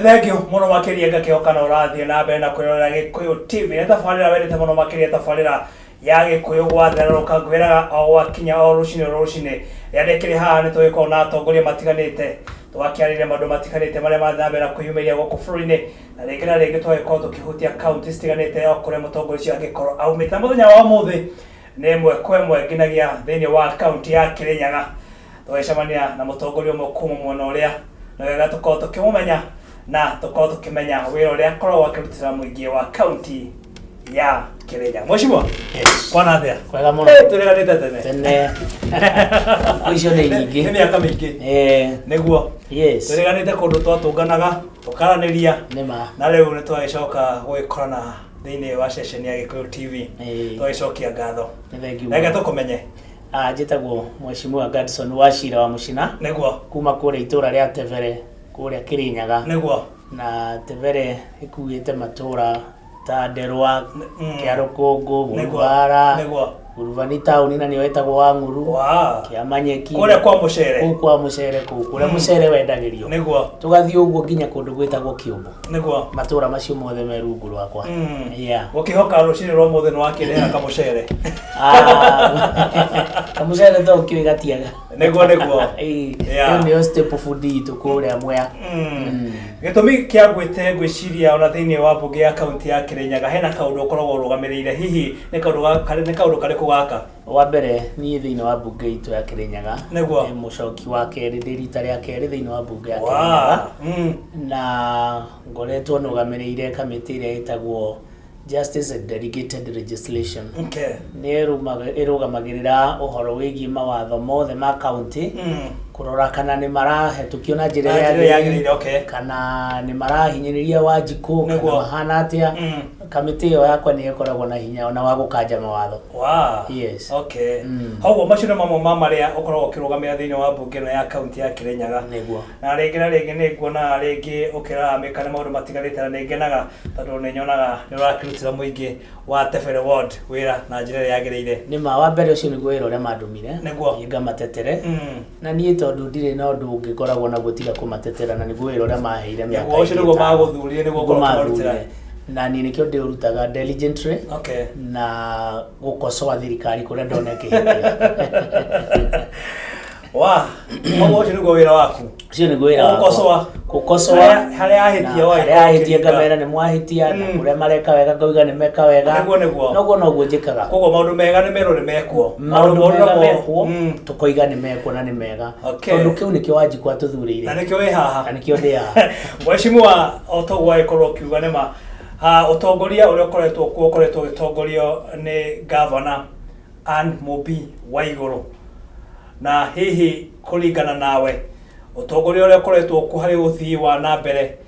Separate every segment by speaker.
Speaker 1: Nĩ thengiũ mũno makĩria, ngakĩhoka na ũrathiĩ na mbere na kwĩrorera Gĩkũyũ TV. Nĩ tabarĩra wendete mũno makĩria, tabarĩra ya Gĩkũyũ gwatherũrũka. Ngwĩraga o gwakinya o rũcinĩ o rũcinĩ rĩrĩa ndĩkĩrĩ haha, nĩ tũgĩkorwo na atongoria matiganĩte, tũgakĩarĩria maũndũ matiganĩte marĩa marathiĩ na mbere na kwĩyumĩria gũkũ bũrũri-inĩ, na rĩngĩ na rĩngĩ tũgagĩkorwo tũkĩhutia kaunti citiganĩte o kũrĩa mũtongoria ũcio angĩkorwo aumĩte. Na mũthenya wa ũmũthĩ nĩ ĩmwe kwa ĩmwe nginyagia thĩinĩ wa kaunti ya Kĩrĩnyaga, tũgagĩcemania na mũtongoria ũmwe kuma mwena ũrĩa. Nĩ wega tũkorwo tũkĩmũmenya na tũkorwo tũkĩmenya wĩra ũrĩa akoragwo akĩrutĩra mũingĩ wa kaunti ya Kĩrĩnyaga. Mheshimiwa,
Speaker 2: Yes.
Speaker 1: kwana atĩa?
Speaker 2: Kwega mũno.
Speaker 1: Eh, tũrĩganĩte tene.
Speaker 2: Tene. Thikũ icio nĩ nyingĩ.
Speaker 1: Nĩ mĩaka mĩingĩ. Nĩguo. Tũrĩganĩte kũndũ twatũnganaga tũkaranĩria.
Speaker 2: Nĩ ma.
Speaker 1: Na rĩu nĩ twagĩcoka gũgĩkorana thĩinĩ wa ceceni ya Gĩkũyũ TV. Twagĩcokia ngatho.
Speaker 2: Nĩ thengiũ.
Speaker 1: Reke tũkũmenye.
Speaker 2: Ah, njĩtagwo Mheshimiwa Gadson Wachira wa Mũcina. Kuma kũrĩa itũra rĩa Tebere kũrĩa Kĩrĩnyaga. Na Tebere ĩkuĩte matũra ta Nderwa, Kĩarũkũngũ, Ngurubara, Ngurubani taũni na nĩyo ĩtagwo Wang'uru, Kĩamanyeki.
Speaker 1: Kũrĩa kwa mũcere.
Speaker 2: Kũu kwa mũcere kũu, kũrĩa mũcere wendagĩrio. Tũgathiĩ ũguo nginya kũndũ gwĩtagwo Kĩũmbũ. Matũra macio mothe me rungu rwakwa. Yeah.
Speaker 1: Gũkĩhoka rũcinĩ rwa ũmũthĩ nĩ wakĩrehera kamũcere.
Speaker 2: Ah, kamũcere to ũkĩũĩ gatiaga.
Speaker 1: Nĩguo.
Speaker 2: Ĩĩ, ĩyo nĩyo staple food itũ kũrĩa Mwea.
Speaker 1: Gĩtũmi kĩa ngwĩte, ngwĩciria ona thĩinĩ wa mbunge ya kaunti ya Kĩrĩnyaga hena kaũndũ ũkoragwo ũrũgamĩrĩire. Hihi nĩ kaũndũ nĩ kaũndũ karĩkũ gaka?
Speaker 2: Wa mbere, niĩ thĩinĩ wa mbunge itũ ya Kĩrĩnyaga nĩ mũcoki wa kerĩ, ndĩ rita rĩa kerĩ thĩinĩ wa mbunge ya Kĩrĩnyaga. Na ngoretwo nũgamĩrĩire kamĩtĩ ĩrĩa ĩtagwo Justice and Delegated Legislation. Nĩ ĩrũgamagĩrĩra ũhoro wĩgiĩ mawatho mothe ma kaunti, kũrora kana nĩ marahetũkio na njĩra
Speaker 1: Na
Speaker 2: ĩrĩa
Speaker 1: njĩra ĩrĩa
Speaker 2: yagĩrĩire,
Speaker 1: yagĩrĩire, okay.
Speaker 2: kana nĩ marahinyĩrĩria Wanjikũ, kana mahana atĩa. Kamĩtĩ ĩyo yakwa nĩ ĩkoragwo na hinya ona wa gũkanja mawatho. Yes.
Speaker 1: Koguo macio nĩ mamwe ma marĩa ũkoragwo ũkĩrũgamĩra thĩinĩ wa mbunge ĩno ya kaunti ya Kĩrĩnyaga.
Speaker 2: Nĩguo.
Speaker 1: Na rĩngĩ na rĩngĩ nĩ nguonaga rĩngĩ ũkĩraramĩka nĩ maũndũ matiganĩte, na nĩ ngenaga tondũ nĩ nyonaga nĩ ũrakĩrutĩra mũingĩ wa Tebere Ward wĩra na njĩra ĩrĩa yagĩrĩire.
Speaker 2: Nĩ ma, wa mbere ũcio nĩguo wĩra ũrĩa mandũmire. Niĩ ngamatetere. Na niĩ tondũ ndirĩ na ũndũ ũngĩ ngoragwo naguo tiga kũmatetera, na nĩguo wĩra ũrĩa maheire mĩaka
Speaker 1: Nĩguo, ũcio
Speaker 2: ĩngĩ
Speaker 1: nĩguo
Speaker 2: ĩtano.
Speaker 1: magũthurire nĩguo
Speaker 2: Nĩguo
Speaker 1: ũkorwo ũkĩmarutĩra.
Speaker 2: mathurire. Na niĩ nĩkĩo ndĩũrutaga diligently na gũkocoa thirikari kũrĩa ndona ĩkĩhĩtia.
Speaker 1: Wa, koguo ũcio nĩguo wĩra waku.
Speaker 2: Ũcio nĩguo wĩra wakwa.
Speaker 1: Gũkocoa.
Speaker 2: Gũkocoa.
Speaker 1: Harĩa ahĩtia
Speaker 2: Na
Speaker 1: ũgagĩkorwo
Speaker 2: harĩa ahĩtia
Speaker 1: ũkĩringa.
Speaker 2: ngamera nĩ mwahĩtia, na kũrĩa mareka wega ngauga nĩ meka wega.
Speaker 1: Nĩguo.
Speaker 2: Noguo noguo njĩkaga.
Speaker 1: Koguo maũndũ mega nĩ merwo nĩ mekwo.
Speaker 2: Maũndũ
Speaker 1: moru
Speaker 2: mega
Speaker 1: namo-
Speaker 2: mekwo, tũkoiga nĩ mekwo na nĩ mega. Tondũ kĩu nĩkĩo Wanjikũ atũthurĩire.
Speaker 1: Na nĩkĩo wĩ haha.
Speaker 2: Na nĩkĩo ndĩ haha.
Speaker 1: Mheshimiwa, o toguo agĩkorwo ũkiuga nĩ ma, ha, ũtongoria ũrĩa ũkoretwo kuo ũkoretwo ũgĩtongorio nĩ Gavana Ann Mumbi Waigũrũ. Na hihi kũringana nawe, ũtongoria ũrĩa ũkoretwo kuo harĩ ũthii wa na mbere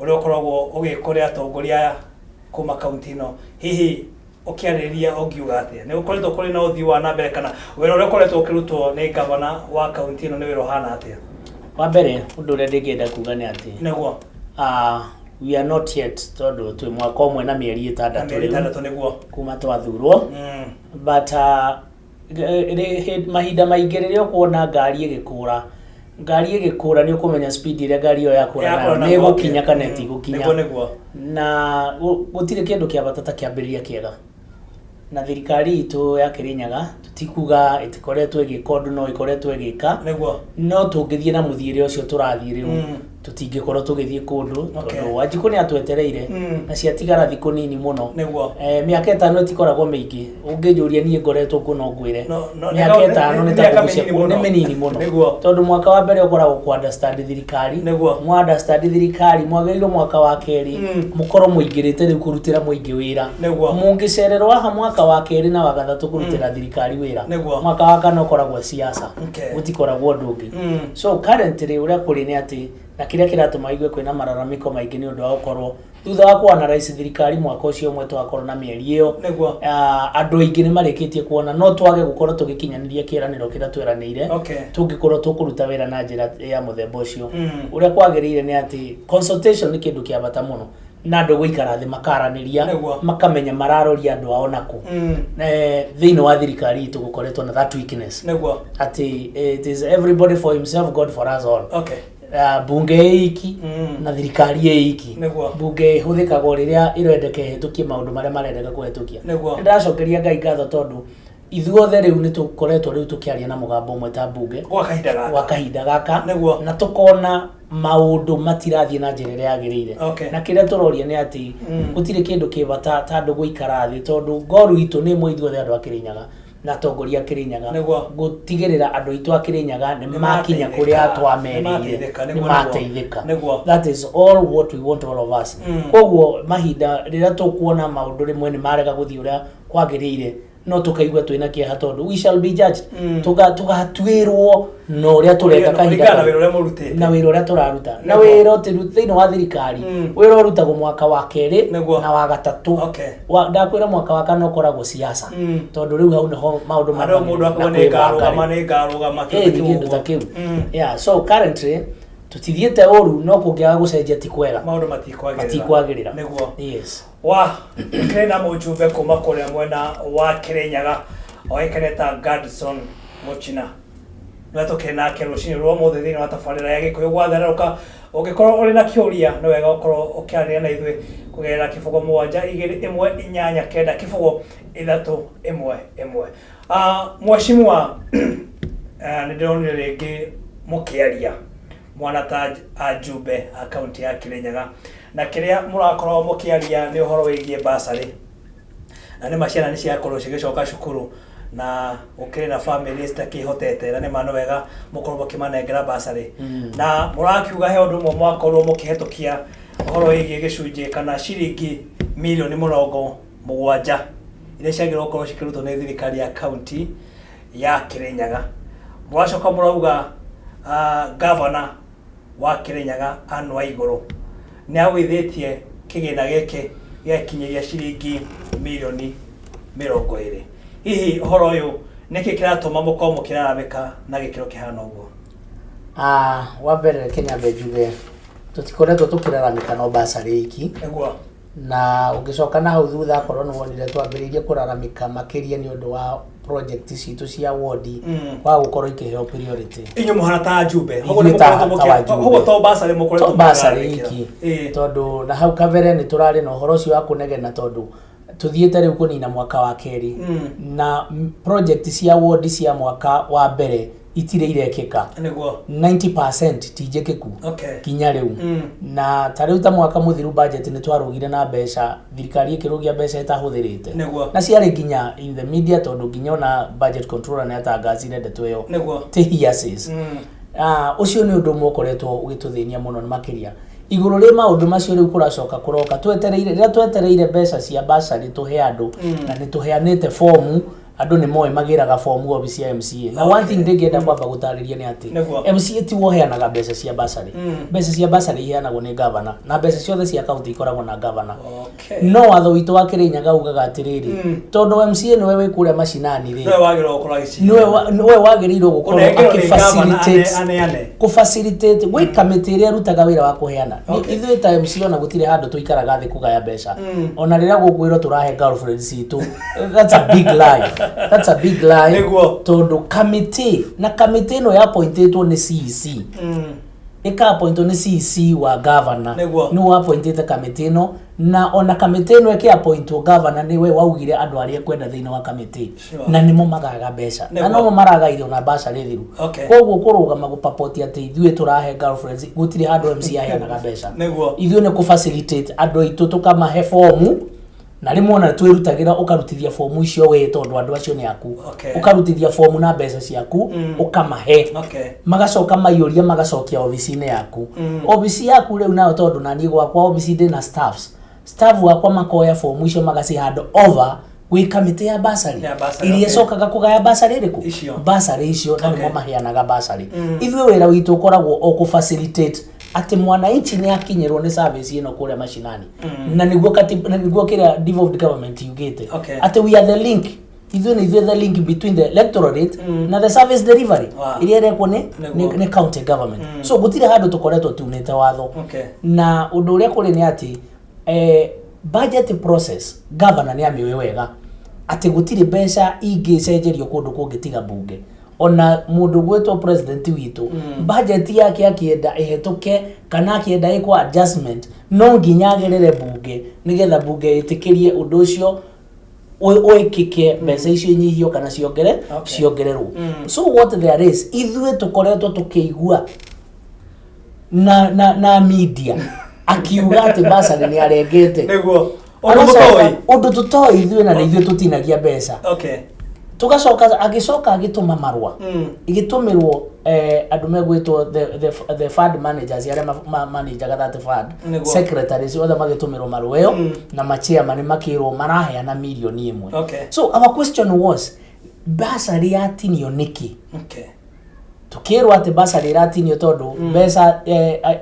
Speaker 1: ũrĩa ũkoragwo ũgĩkwo nĩ atongoria aya kuma kaunti ĩno, hihi ũkĩarĩrĩria ũngiuga atĩa? Nĩ gũkoretwo kũrĩ na ũthii wa na mbere kana wĩra ũrĩa ũkoretwo ũkĩrutwo nĩ gavana wa kaunti ĩno nĩ wĩra ũhana atĩa?
Speaker 2: Wa mbere, ũndũ ũrĩa ndĩngĩenda kuga nĩ atĩ we are not yet, tondũ twĩ mwaka ũmwe na mĩeri
Speaker 1: Na
Speaker 2: 6
Speaker 1: mĩeri
Speaker 2: rĩu
Speaker 1: 6, nĩguo.
Speaker 2: kuma twathurwo. But mahinda maingĩ rĩrĩa ũkuona ngari ĩgĩkũra, ngari ĩgĩkũra nĩ ũkũmenya speed ĩrĩa ngari ĩyo yakũra nayo
Speaker 1: Yakũra
Speaker 2: nĩ
Speaker 1: naguo,
Speaker 2: ĩgũkinya kana ĩtigũkinya.
Speaker 1: Nĩguo.
Speaker 2: Na gũtirĩ kĩndũ kĩa bata ta kĩambĩrĩria kĩega. Na thirikari itũ ya Kĩrĩnyaga tũtikuga ĩtikoretwo ĩgĩka ũndũ, no ĩkoretwo ĩgĩka. No tũngĩthiĩ na mũthiĩre ũcio tũrathiĩ rĩu, tũtingĩkorwo tũgĩthiĩ kũndũ, tondũ Wanjikũ nĩ atwetereire na ciatigara thikũ nini mũno. Mĩaka 5 ĩtikoragwo mĩingĩ. Ũngĩnjũria niĩ ngoretwo kuo no ngwĩre
Speaker 1: No, no,
Speaker 2: mĩaka 5
Speaker 1: nĩ
Speaker 2: nĩ ta
Speaker 1: mĩaka
Speaker 2: kũgucia
Speaker 1: mĩnini mũno.
Speaker 2: nĩ mĩnini mũno. Tondũ mwaka wa mbere ũkoragwo kũ understand thirikari. Mwa understand thirikari, mwagĩrĩirwo mwaka wa kerĩ mũkorwo mũingĩrĩte rĩu kũrutĩra mũingĩ wĩra. Mũngĩcererwo haha mwaka wa kerĩ na wa gatatũ kũrutĩra thirikari wĩra, mwaka wa kana ũkoragwo siasa. Gũtikoragwo ũndũ ũngĩ. So currently ũrĩa kũrĩ nĩ atĩ, na kĩrĩa kĩratũma igue kwĩna mararamiko maingĩ nĩ ũndũ wa gũkorwo thutha wa kũ analyze thirikari mwaka ũcio ũmwe twakorwo na mĩeri ĩyo, andũ aingĩ nĩ marĩkĩtie kuona no twage gũkorwo tũgĩkinyanĩria kĩĩranĩro kĩrĩa tweranĩire tũngĩkorwo tũkũruta wĩra na njĩra ya mũthemba ũcio. Ũrĩa kwagĩrĩire nĩ atĩ consultation nĩ kĩndũ kĩa bata mũno, na andũ gũikara thĩ makaranĩria, makamenya mararoria andũ ao nakũ. Thĩinĩ wa thirikari itũ gũkoretwo na that weakness atĩ it is everybody for himself, God for us all. Bunge ĩ iki na thirikari ĩ iki. Bunge ĩhũthĩkaga o rĩrĩa ĩrendeka ĩhĩtũkie maũndũ marĩa marendeka kũhĩtũkia. Nĩ ndĩracokeria Ngai ngatho tondũ ithuothe rĩu nĩ tũkoretwo rĩu tũkĩaria na mũgambo ũmwe ta mbunge
Speaker 1: gwa kahinda gaka,
Speaker 2: gwa kahinda gaka, na tũkona maũndũ matirathiĩ na njĩra ĩrĩa yagĩrĩire. Na kĩrĩa tũroria nĩ atĩ gũtirĩ kĩndũ kĩ bata ta andũ gũikara thĩ, tondũ ngoru itũ nĩ ĩmwe ithuothe andũ a Kĩrĩnyaga na atongoria a Kĩrĩnyaga, gũtigĩrĩra andũ aitũ a Kĩrĩnyaga nĩ makinya kũrĩa twamerĩire,
Speaker 1: Nĩmateithĩka,
Speaker 2: nĩ mateithĩka. That is all what we want, all of us. Koguo mahinda rĩrĩa tũkuona maũndũ rĩmwe nĩ marega gũthiĩ ũrĩa kwagĩrĩire, no tũkaigua twĩna kĩeha tondũ we shall be judged. Tũgatuĩrwo na ũrĩa tũreka kahinda
Speaker 1: Kũringana na wĩra ũrĩa mũrutĩte.
Speaker 2: Na wĩra ũrĩa tũraruta na wĩra ũtĩ thĩinĩ wa thirikari, wĩra ũrutagwo mwaka wa kerĩ na wa gatatũ. Ndakwĩra mwaka wa kana ũkoragwo siasa, tondũ rĩu hau nĩho maũndũ
Speaker 1: Andũ mũndũ
Speaker 2: mambagĩrĩria
Speaker 1: akauga
Speaker 2: na
Speaker 1: nĩ ngarũgama,
Speaker 2: kwĩbanga.
Speaker 1: Nĩ ngarũgama.
Speaker 2: Ĩĩ, nĩ kĩndũ ta kĩu. Yeah, so currently tũtithiĩte ũru, no kũngĩaga gũcenjia ti kwega.
Speaker 1: Maũndũ matikwagĩrĩra.
Speaker 2: Matikwagĩrĩra. Yes.
Speaker 1: Wa kĩrĩ na mũjumbe kuma kũrĩa mwena wa Kĩrĩnyaga oĩkaine ta Gadson Mũchina, nĩwe tũkĩrĩ nake rũcinĩ rwa ũmũthĩ thĩinĩ wa tabarĩra ya Gĩkũyũ gwatherũka. Ũngĩkorwo ũrĩ na kĩũria, nĩ wega ũkorwo ũkĩaranĩria na ithuĩ kũgerera 07218900311. Mheshimiwa, nĩ ndĩronire rĩngĩ mũkĩaria mwana ta ajumbe a kaunti ya Kĩrĩnyaga, na kĩrĩa mũrakorwo mũkĩaria nĩ ũhoro wĩgiĩ bursary, na nĩ ma ciana nĩ ciakorwo cigĩcoka cukuru na gũkĩrĩ na family citakĩhotete, na nĩ ma nĩ wega mũkorwo mũkĩmanengera bursary. Na mũrakiuga he ũndũ ũmwe mwakorwo mũkĩhetũkia ũhoro wĩgiĩ gĩcunjĩ kana ciringi mirioni 70 iria ciagĩrĩirwo gũkorwo cikĩrutwo nĩ thirikari ya kaunti ya Kĩrĩnyaga. Mũracoka mũrauga gavana wa Kĩrĩnyaga Anne Waigũrũ nĩ agũithĩtie kĩgĩna gĩkĩ gĩgakinyĩria ciringi mirioni 20. Hihi ũhoro ũyũ, nĩkĩ kĩratũma mũkorwo mũkĩraramĩka na gĩkĩro kĩhana ũguo?
Speaker 2: Ah, wa mbere reke nyambe njuge tũtikoretwo tũkĩraramĩka no bursary iki. Na ũngĩcoka na hau thutha, akorwo nĩ wonire twambĩrĩirie kũraramĩka makĩria nĩ ũndũ wa project citũ cia wodi wa gũkorwo ikĩheo priority.
Speaker 1: Inyuĩ mũhana ta ajumbe.
Speaker 2: Ithuĩ ta wajumbe.
Speaker 1: Ũguo to bursary mũkoretwo
Speaker 2: To bursary
Speaker 1: mũkĩraramĩkĩra.
Speaker 2: iki, tondũ na hau kabere nĩ tũrarĩ na ũhoro ũcio wa kũnegena, tondũ tũthiĩte rĩu kũnina mwaka wa kerĩ na project cia wodi cia mwaka wa mbere itirĩ irekĩka. 90% ti njĩkĩku kinya rĩu. Na ta rĩu ta mwaka mũthiru budget nĩ twarũgire na mbeca, thirikari ĩkĩrũgia mbeca ĩtahũthĩrĩte. Na ciarĩ nginya in the media, tondũ nginya ona budget controller nĩ atangacire ndeto ĩyo. Ti hearsays. Ah, ũcio nĩ ũndũ ũmwe ũkoretwo ũgĩtũthĩnia mũno makĩria. Igũrũ rĩ maũndũ macio, rĩu kũracoka kũroka twetereire, rĩrĩa twetereire mbeca cia bursary tũhe andũ, na nĩ tũheanĩte fomu, andũ nĩ moĩ magĩraga fomu obici ya MCA. Na one thing ndĩngĩenda kwamba gũtarĩria nĩ atĩ MCA ti woheanaga mbeca cia bursary. Mbeca cia bursary iheanagwo nĩ gavana, na mbeca ciothe cia kaunti ikoragwo na gavana. No watho witũ wa Kĩrĩnyaga ugaga atĩrĩrĩ, tondũ MCA nĩwe wĩ kũrĩa macinani rĩ,
Speaker 1: Nĩwe wagĩrĩirwo gũkorwo agĩciria.
Speaker 2: Nĩwe wagĩrĩirwo gũkorwo
Speaker 1: Kũnengerwo nĩ gavana
Speaker 2: akĩfacilitate
Speaker 1: aneane.
Speaker 2: Kũfacilitate gwĩ kamĩtĩ ĩrĩa ĩrutaga wĩra wa kũheana. Ithuĩ ta MC ona gũtirĩ handũ tũikaraga thĩ kũgaya mbeca. Ona rĩrĩa gũkwĩrwo tũrahe girlfriend citũ, that's a big lie, that's a big lie. Tondũ kamĩtĩ na kamĩtĩ ĩno yapointĩtwo nĩ CEC, ĩkapointwo nĩ CEC wa governor. Nĩwe appointĩte kamĩtĩ ĩno, na ona kamĩtĩ ĩno ĩkĩappointwo, governor nĩwe waugire andũ arĩa ekwenda thĩinĩ wa kamĩtĩ. Na nĩmo magaga mbeca na nomo maragaire ona bursary thiru. Koguo kũrũgama gũpapoti atĩ ithuĩ tũrahe girlfriends, gũtirĩ handũ MC aheanaga mbeca. Ithuĩ nĩ kũ-facilitate andũ aitũ, tũkamahe fomu, na rĩmwe ona twĩrutagĩra ũkarutithia fomu icio we, tondũ andũ acio nĩ aku. Ũkarutithia fomu na mbeca ciaku, ũkamahe. Magacoka maiyũria, magacokia obici-inĩ yaku. Obici yaku rĩu nayo, tondũ naniĩ gwakwa obici ndĩna staffs, staff wakwa makoya fomu icio magaci hand over gwĩ kamĩtĩ ya bursary
Speaker 1: Ya bursary,
Speaker 2: ĩrĩa ĩcokaga kũgaya bursary ĩrĩkũ?
Speaker 1: Icio.
Speaker 2: Bursary icio, na nĩmo maheanaga bursary. Ithuĩ wĩra witũ ũkoragwo o kũ facilitate atĩ mwananchi nĩ akinyĩrwo nĩ service ĩno kũrĩa macinani, na nĩguo na nĩguo kĩrĩa devolved government yugĩte, atĩ we are the link, ithuĩ nĩ ithuĩ the link between the electorate na the service delivery ĩrĩa ĩrekwo nĩ nĩ county government. So gũtirĩ handũ tũkoretwo tunĩte watho. Na ũndũ ũrĩa kũrĩ nĩ atĩ budget process, governor nĩ amĩũĩ wega atĩ gũtirĩ mbeca ingĩcenjerio kũndũ kũngĩ tiga bunge. Ona mũndũ gwĩtwo president witũ, budget yake akĩenda ĩhetũke kana akĩenda ĩkwo adjustment, no nginya agerere bunge nĩgetha bunge ĩtĩkĩrie ũndũ ũcio wĩkĩke, mbeca icio inyihio kana ciongere ciongererwo. So what there is, ithuĩ tũkoretwo tũkĩigua na media akiuga atĩ basarĩ nĩ arengete.
Speaker 1: Nĩguo ũndũ
Speaker 2: Agacoka-
Speaker 1: mũtoĩ.
Speaker 2: Ũndũ tũtoĩ ithuĩ, na nĩ ithuĩ tũtinagia mbeca. Tugacoka agĩcoka agĩtũma marũa, igĩtũmĩrwo andũ megwĩtwo the fund managers arĩa manajaga that fund, secretaries othe magĩtũmĩrwo marũa ĩyo, na machairman makĩrwo maraheana mirioni 1. So our question was, basarĩ yatinio nĩkĩ? Tukĩrwo atĩ basarĩ ĩratinio tondũ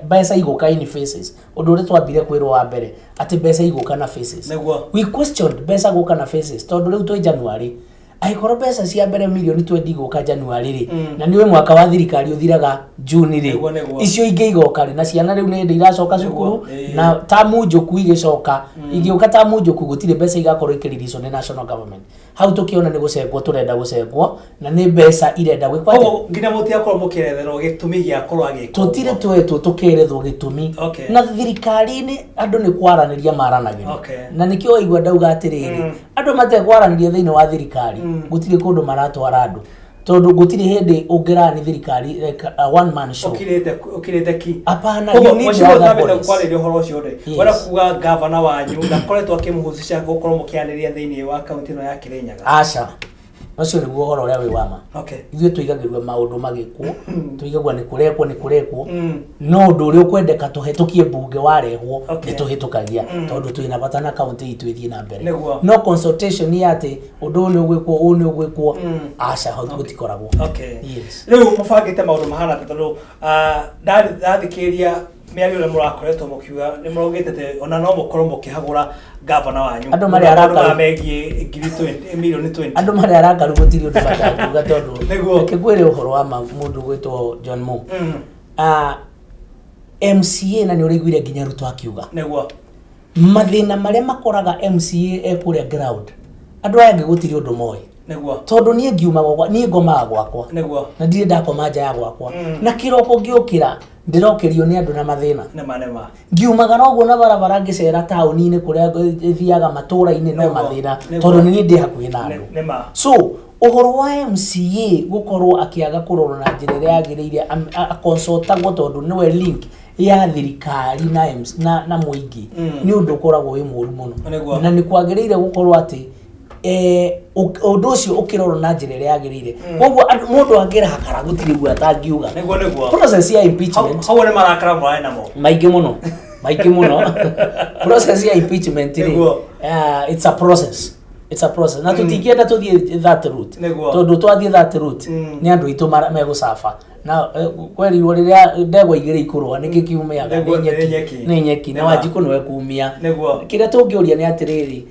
Speaker 2: mbeca igũka in phases. Ũndũ ũrĩa twambire kwĩrwo wa mbere atĩ mbeca igũka na phases. We questioned mbeca gũka na phases, tondũ rĩu twĩ January. Angĩkorwo mbeca cia mbere mirioni 20 igũka January rĩ, na nĩwe mwaka wa thirikari ũthiraga June rĩ,
Speaker 1: Nĩguo, nĩguo.
Speaker 2: icio ingĩ igoka rĩ? Na ciana rĩu nĩ hĩndĩ iracoka cukuru, na tamu njũku igĩcoka, igĩũka tamu njũku, gũtirĩ mbeca igakorwo ikĩriricwo nĩ national government. Hau tũkĩona nĩ gũcengwo tũrenda gũcengwo, na nĩ mbeca irenda gwĩkwo atĩa?
Speaker 1: Koguo nginya mũtiakorwo mũkĩretherwo gĩtũmi gĩa korwo agĩka
Speaker 2: Tũtirĩ
Speaker 1: ũguo.
Speaker 2: twetwo tũkerethwo gĩtũmi. Na thirikari-inĩ andũ nĩ kwaranĩria maranagĩria. Na nĩkĩo waigua ndauga atĩrĩrĩ, andũ matekwaranĩria thĩinĩ wa thirikari, gũtirĩ kũndũ maratwara andũ, tondũ gũtirĩ hĩndĩ ũngĩrani thirikari like a one man show.
Speaker 1: Ũkirĩte ki.
Speaker 2: Hapana,
Speaker 1: Koguo
Speaker 2: you need the
Speaker 1: mheshimiwa,
Speaker 2: other
Speaker 1: ũtambĩte
Speaker 2: bodies.
Speaker 1: kwarĩria ũhoro ũcio rĩ, wenda kuga gavana wanyu ndakoretwo akĩmũhusisha gũkorwo mũkĩanĩria thĩinĩ wa kaunti ĩno ya Kĩrĩnyaga?
Speaker 2: Aca, ũcio nĩguo ũhoro ũrĩa wĩ wama. Ithuĩ tũigagĩrwo maũndũ magĩkwo, tũigagwo nĩ kũrekwo nĩ kũrekwo, no ũndũ ũrĩa ũkwendeka tũhetũkie mbunge warehwo, nĩ tũhĩtũkagia, tondũ twĩna bata na kaunti itũ ĩthiĩ na mbere. No consultation ya atĩ ũndũ ũyũ nĩ ũgwĩkwo, ũũ nĩ ũgwĩkwo, aca, gũtikoragwo. Yes.
Speaker 1: Rĩu mũbangĩte maũndũ mahana atĩa? Tondũ ndathikĩrĩria mĩario ĩrĩa mũrakoretwo mũkiuga, nĩ mũraugĩte atĩ ona no mũkorwo mũkĩhagũra gavana wanyu.
Speaker 2: Andũ marĩ
Speaker 1: Maũndũ
Speaker 2: arakaru.
Speaker 1: maya megiĩ ngiri 20, mirioni 20.
Speaker 2: Andũ marĩ arakaru, gũtirĩ ũndũ matangiuga, tondũ reke ngwĩre ũhoro wa ma, mũndũ gwĩtwo John Mo, MCA, na nĩ ũraiguire nginya Ruto akiuga mathĩna marĩa makoraga MCA e kũrĩa ground, andũ aya angĩ gũtirĩ ũndũ moĩ, tondũ niĩ ngiuma gwakwa, niĩ ngomaga gwakwa, na ndirĩ ndakoma nja ya gwakwa, na kĩroko ngĩũkĩra ndĩrokĩrio nĩ andũ na mathĩna.
Speaker 1: Nĩma nĩma.
Speaker 2: Ngiumagara ũguo na barabara ngĩcera taũni-inĩ kũrĩa thiaga matũra-inĩ, no mathĩna, tondũ nĩ niĩ ndĩ hakuhĩ na andũ. So ũhoro wa MCA gũkorwo akĩaga kũrorwo na njĩra ĩrĩa yagĩrĩire, aconsultagwo, tondũ nĩwe link ya thirikari na, MC, na mũingĩ, nĩ ũndũ ũkoragwo wĩ mũru mũno. Na nĩ kwagĩrĩire gũkorwo atĩ ũndũ ũcio ũkĩrorwo na njĩra ĩrĩa yagĩrĩire. Koguo mũndũ angĩrakara gũtirĩ guo atangiuga.
Speaker 1: Nĩguo nĩguo.
Speaker 2: Process ya impeachment,
Speaker 1: Hau nĩ marakara mũrarĩ namo.
Speaker 2: Maingĩ mũno, maingĩ mũno. Process ya impeachment rĩ, it's a process, it's a process, na tũtingĩenda tũthiĩ that route, tondũ twathiĩ that route, nĩ andũ aitũ megũcafa na kwerirwo rĩrĩa ndegwa igĩrĩ ikũrũa nĩkĩ kiumĩaga?
Speaker 1: Nĩguo,
Speaker 2: Nĩ
Speaker 1: nĩ
Speaker 2: nyeki.
Speaker 1: nyeki.
Speaker 2: Nĩ nyeki na Wanjikũ nĩwe kumia. Kĩrĩa tũngĩũria nĩ atĩrĩrĩ,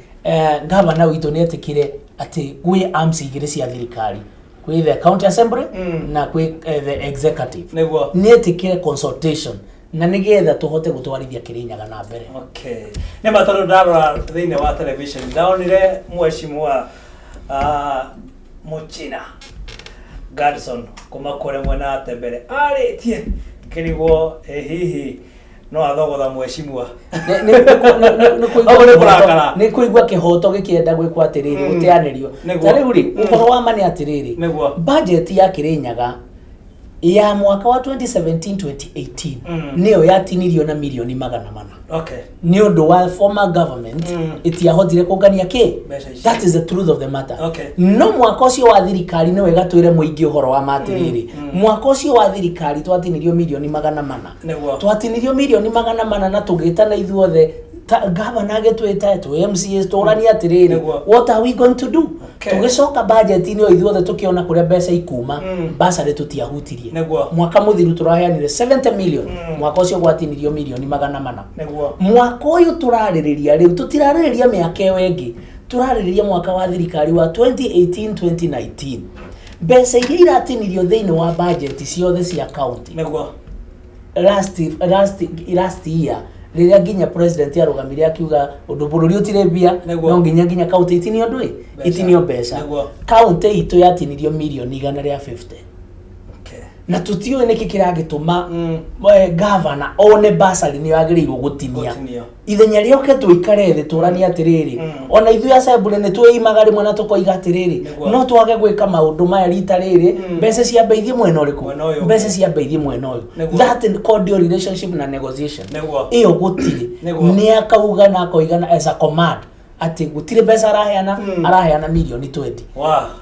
Speaker 2: gavana witũ nĩ etĩkire atĩ gwĩ arms igĩrĩ cia thirikari, kwĩ the county assembly na kwĩ the executive. Nĩ etĩkire consultation na nĩgetha tũhote gũtwarithia Kĩrĩnyaga na mbere.
Speaker 1: Okay. Nĩ ma, tondũ ndarora thĩinĩ wa television ndonire mheshimiwa Mũchina Gadson kuma kũrĩa mwena wa Tembere arĩtie kĩrigwo, ĩ hihi no athogotha mheshimiwa? Hau nĩ kũrakara.
Speaker 2: Nĩ kũigua kĩhoto gĩkĩenda gwĩkwo atĩrĩrĩ, gũteanĩrio. Ta rĩu rĩ, ũhoro wa ma nĩ atĩrĩrĩ, budget ya Kĩrĩnyaga ya mwaka wa 2017 2018 nĩyo yatinirio na mirioni 400 nĩ ũndũ wa former government ĩtiahotire kũngania kĩ.
Speaker 1: Mbeca icio.
Speaker 2: That is the truth of the matter. No mwaka ũcio wa thirikari, nĩ wega twĩre mũingĩ ũhoro wa ma atĩrĩrĩ, mwaka ũcio wa thirikari twatinirio mirioni 400. Twatinirio mirioni 400 na tũgĩtana ithuothe, gavana agĩtwĩta twĩ MCAs tũranie atĩrĩrĩ, what are we going to do? Tũgĩcoka budget-inĩ o ithuothe tũkĩona kũrĩa mbeca ikuma. Basarĩ tũtiahutirie. Mwaka mũthiru tũraheanire 70 million. Mwaka ũcio gwatinirio mirioni 400. Mwaka ũyũ tũrarĩrĩria rĩu, tũtirarĩrĩria mĩaka ĩyo ĩngĩ, tũrarĩrĩria mwaka wa thirikari wa 2018 2019, mbeca iria iratinirio thĩinĩ wa budget ciothe cia county last year Rĩrĩa nginya president arũgamire akiuga ũndũ bũrũri ũtirĩ mbia, no nginya nginya kaunti itinio ndũĩ,
Speaker 1: Mbeca.
Speaker 2: Itinio mbeca. Kaunti itũ yatinirio mirioni 150. Na tũtiũĩ nĩkĩ kĩragĩtũma gavana one basarĩ nĩyo agĩrĩirwo gũtinia.
Speaker 1: Gũtinio.
Speaker 2: Ithenya rĩoke tũikare thĩ tũranie atĩrĩrĩ, ona ithuĩ assembly nĩ twĩimaga rĩmwe na tũkoiga atĩrĩrĩ, no twage gwĩka maũndũ maya rita rĩrĩ, mbeca ciambe ithiĩ mwena ũrĩkũ?
Speaker 1: Mwena ũyũ.
Speaker 2: Mbeca ciambe ithiĩ mwena ũyũ. That cordial relationship na negotiation ĩyo gũtirĩ. Nĩ akauga na akoiga na as a command atĩ gũtirĩ mbeca araheana, araheana mirioni 20,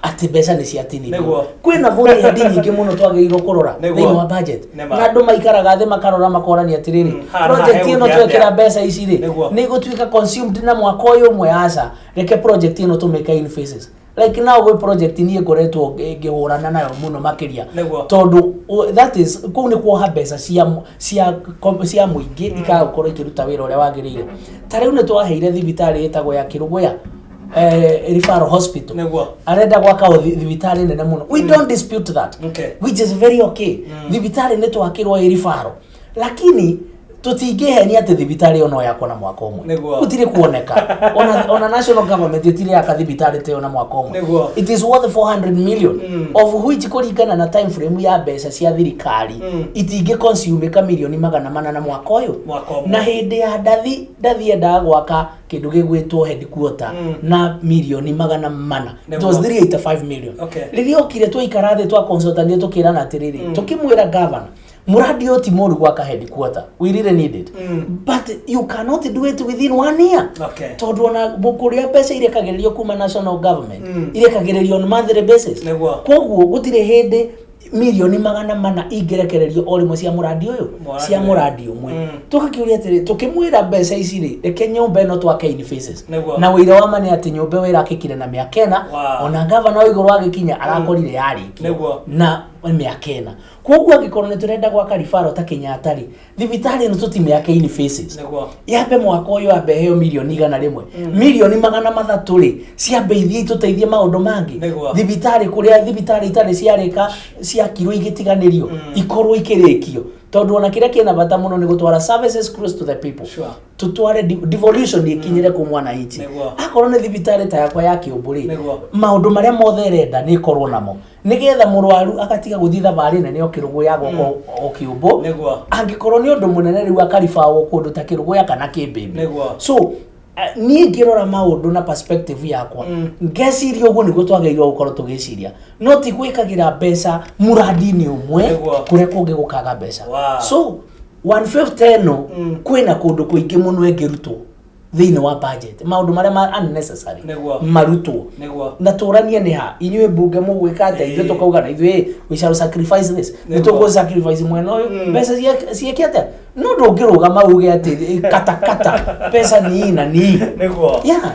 Speaker 2: atĩ mbeca nĩ ciatinirio. Kwĩna vote nyingĩ mũno twagĩrĩirwo kũrora thĩinĩ wa budget. Na andũ maikaraga thĩ makarora makorania atĩrĩrĩ,
Speaker 1: Haha
Speaker 2: project ĩno
Speaker 1: hegũthiĩ
Speaker 2: twekĩra
Speaker 1: atĩa?
Speaker 2: mbeca ici rĩ, nĩ igũtuĩka consumed na mwaka ũyũ ũmwe? Aca, reke project ĩno tũmĩke in phases. Like now gwĩ project niĩ ngoretwo ngĩhũrana nayo mũno makĩria, tondũ that is kũu nĩ kuoha mbeca cia mũingĩ ikaga gũkorwo ikĩruta wĩra ũrĩa wagĩrĩire. Ta rĩu nĩ twaheire thibitarĩ ĩtagwo ya Kĩrũgũya referral hospital. Arenda gwaka o thibitarĩ nene mũno. We don't dispute that, which is very okay. Thibitarĩ nĩ twakĩrwo ĩ referral, lakini tũtingĩhenia atĩ thibitarĩ ĩyo no yakwo na mwaka ũmwe. Gũtirĩ kuoneka ona national government ĩtirĩ yaka thibitarĩ ta ĩyo na mwaka ũmwe. It is worth 400 million, of which kũringana na time frame ya mbeca cia thirikari, itingĩ consumĩka mirioni 400 na mwaka ũyũ.
Speaker 1: Mwaka ũmwe.
Speaker 2: Na hĩndĩ ya Ndathi, Ndathi endaga gwaka kĩndũ gĩgwĩtwo headquarter na mirioni 400. It was 385 million. Rĩrĩa okire twaikara thĩ twa consultania tũkĩrana atĩrĩrĩ, tũkĩmwĩra governor, mũradi ũyũ ti mũru gwaka headquarter, we really need it, but you cannot do it within one year, tondũ ona kũrĩa mbeca irekagĩrĩrio kuma national government, irekagĩrĩrio on monthly basis. Koguo gũtirĩ hĩndĩ mirioni 400 ingĩrekererio o rĩmwe cia mũrandi ũyũ,
Speaker 1: Mũrandi
Speaker 2: cia
Speaker 1: ũyũ.
Speaker 2: Mũrandi ũmwe. Tũgakĩũria atĩrĩ, tũkĩmwĩra mbeca ici rĩ, reke nyũmba ĩno twake in phases. Na ũira wa ma nĩ atĩ nyũmba ĩyo ĩrakĩkire na mĩaka 4. Ona gavana wa igũrũ agĩkinya arakorire yarĩkio na mĩaka 4. Koguo angĩkorwo nĩ tũrenda gwaka ribaro ta Kenyatta rĩ, thibitarĩ ĩno tũtimĩake in phases. Yambe mwaka ũyũ yambe heo mirioni 100, mirioni 300 rĩ, ciambe ithiĩ itũteithie maũndũ mangĩ. Thibitarĩ kũrĩa thibitarĩ itarĩ ciarĩka ciakirwo igĩtiganĩrio, ikorwo ikĩrĩkio, tondũ ona kĩrĩa kĩna bata mũno nĩ gũtwara services close to the people. Tutware devolution ikinyĩre kũ mwananchi. Akorwo nĩ thibitarĩ ta yakwa ya Kĩũmbũ rĩ, maũndũ marĩa mothe ĩrenda nĩ ĩkorwo namo, nĩgetha mũrwaru agatiga gũthiĩ thabarĩ nene o Kĩrũgũya goka o Kĩũmbũ. Angĩkorwo nĩ ũndũ mũnene rĩu akaribawo kũndũ ta Kĩrũgũya kana Kĩmbĩmbĩ. So niĩ ngĩrora maũndũ na perspective yakwa, ngeciria ũguo nĩguo twagĩrĩirwo gũkorwo tũgĩciria, no ti gwĩkagĩra mbeca mũrandi-inĩ ũmwe kũrĩa kũngĩ gũkaga mbeca. So 150 ĩno, kwĩna kũndũ kũingĩ mũno ĩngĩrutwo thĩinĩ wa budget, maũndũ marĩa ma unnecessary marutwo. Na tũranie nĩ ha inyuĩ mbunge mũgwĩka atĩa, ithuĩ tũkauga na ithuĩ we shall sacrifice this, nĩ tũgũ sacrifice mwena ũyũ, mbeca ciĩke atĩa? No ndũngĩrũgama uge atĩ kata kata pesa ni hii na ni hii. Yeah,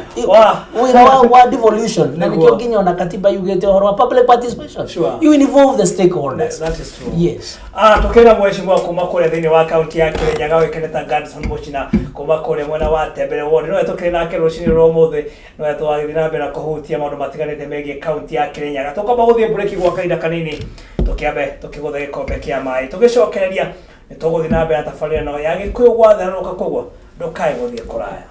Speaker 2: wĩra wa devolution na nĩkĩo nginya ona katiba yugĩte ũhoro wa public participation. You involve the stakeholders.
Speaker 1: That is true.
Speaker 2: Yes.
Speaker 1: Ah, tukĩra mheshimiwa kuma kũrĩa thĩinĩ wa kaunti ya Kirinyaga ũĩkaine ta Godson Mũchina kuma kũrĩa mwena wa Tembere ward, nowe tũkĩrĩ nake rũcinĩ rwa ũmũthĩ, nowe twagĩthiĩ na mbere na kũhutia maũndũ matiganĩte megiĩ kaunti ya Kirinyaga. Tũkwamba gũthiĩ break gwa kahinda kanini, tũkĩambe tũkĩgũthe gĩkombe kĩa maĩ, tũgĩcokereria nĩ tũgũthiĩ na mbere na tabarĩra ĩno ya Gĩkũyũ gwatherũka, koguo ndũkae gũthiĩ kũraya.